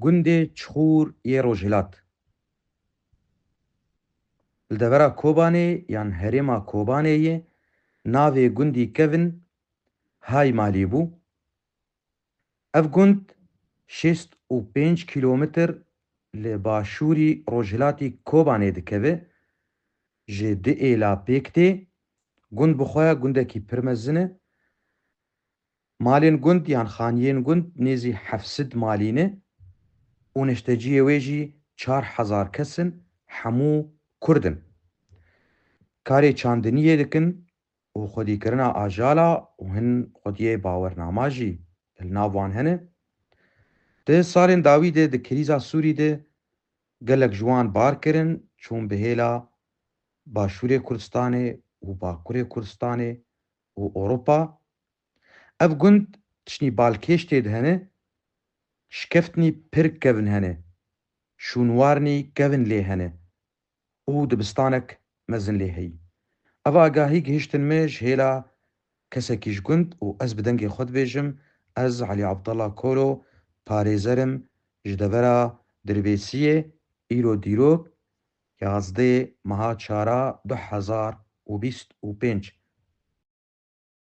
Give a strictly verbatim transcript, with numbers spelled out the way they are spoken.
Gundê Çixûr yê Rojhilat. Li devera Kobanê yan herêma Kobanê yê navê gundî kevin Hay Malî bû. Ev gund şêst û pênc kîlometr li başûrî rojhilatî Kobanê dikeve. Ji du êla pêk tê. Gund bi xwe gundekî pir mezin e. Malên gund yan xaniyên gund nêzî heft sed malî ne û neşteciyê wê jî çar hezar kes in, hemû Kurd in. Karê çandiniyê dikin û xwedîkirina ajala û hin xwediyê bawernama jî li nav wan hene. Di salên dawî de di krîza Sûrî de gelek ji wan bar kirin, çûn bi hêla Başûrê Kurdistanê û Bakurê Kurdistanê û Ewropa. Ev gund tiştî balkêş tê de hene, şikeftinî pir kevin hene, şûnwarnî kevin lê hene û dibistanek mezin lê heyî. Ev agahî gihiştin me ji hêla kesekî ji gund û ez bi dengê xwe dibêjim, ez Elî Abdallah Kolo, parêzer im ji devera Dirbêsiyê, îro dîrok, yazdeh meha çara du hezar û bîst û pênc.